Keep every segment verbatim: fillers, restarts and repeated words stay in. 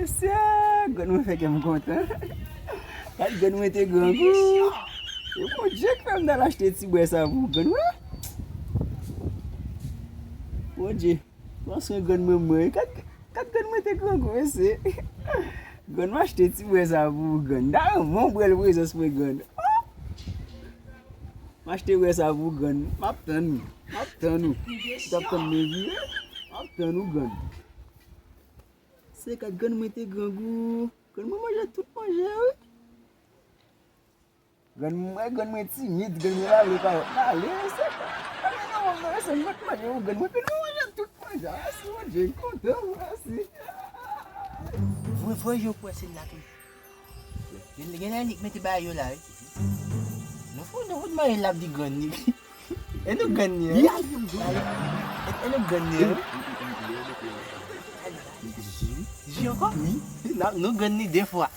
Mesye, grann mwen fè kè m kontan. Gad grann mwen te grangou. E Bondye k fè m t al achte ti bwè sa pou grann mwen. Bondye, pran swen grann mwen mwen. Gad, gad grann mwen te grangou, mesye. Grann mwen achte ti bwè sa pou grann. Da yon bon bwè l prezans mwen grann. M achte bwè sa pou grann. M ap tann ou. M ap tann ou. Ou t ap tann mwen vire. M ap tann ou grann. Se kat grann mwen te grangou. Grann mwen manje tout manje a, wi. Grann mwen, grann mwen timid, grann mwen pa vle pale. Pale, se pa. Pale non, mwen, se mwen k manje pou grann mwen. Grann mwen manje tout manje a. Mèsi Bondye, m kontan, mèsi. Vre, vre, yo kwè se la tou. Gen, gen lè nik mete bagay yo la, wi. Nou fout, nou fout manje l ap di grann nik. E nou grann li, wi. E, e nou grann li, wi. Ji ankò? Wi. Nou, nou grann li de fwa.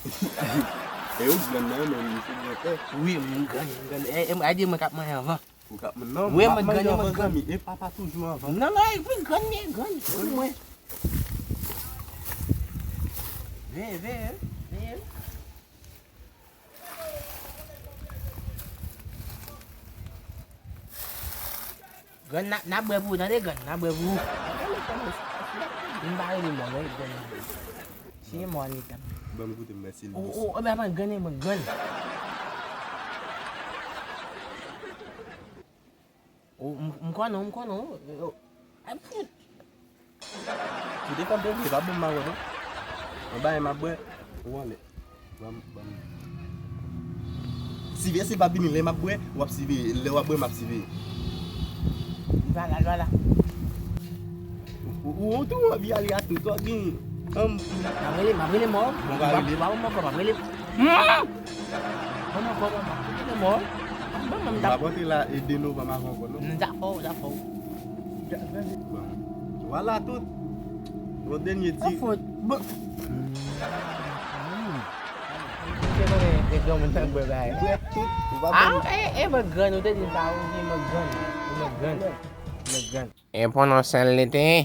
E ou grann nan, men misye granpè. Wi, m grann, m grann. E, e, a di mwen k ap manje anvan. Ou k ap, non, wi, m ap manje anvan, zanmi. E papa toujou anvan. Non, non, e pi grann li, e grann. Wi, mwen. Veye, veye, veye. Grann, n a, n a bwè pou ou, tande, grann, n a bwè pou ou. M pa rele mò, non, grann. Si e mò, an etan. Ban m goute, m mèsi, Louis. O, o, o, men, grann, mwen, grann. O, m, m konnen, m konnen, o, o. Ay, fout. Ou te konn bebe, pa bon maron non. Mwen ba m ap bwè, ou anlè. Ban m, ban m. Siveye se pa vini lè m ap bwè, w ap siveye. Lè w ap bwè, m ap siveye. Vwala, vwala. Ou, ou, ou tou anvi ale a tout, ou gen, anm. M ap rele, m ap rele mò. Bon, va rele. M ap rele mò, m ap rele. Kòman, kòman, kòman, kòman? Ban mwen, m t ap. M ap antre la e de novanm avan ankò, non? M ta fè w, ta fè w. Bon. Vwala tout. Yon dènye ti. An fòt. Bon. Se konnen e granmoun nan k bwè bagay. Bwè tout. Ou pa konn. Ah, e, e mwen grann, ou te di m sa, ou di mwen grann. Mwen grann. Mwen grann. E pwononse l li te ye.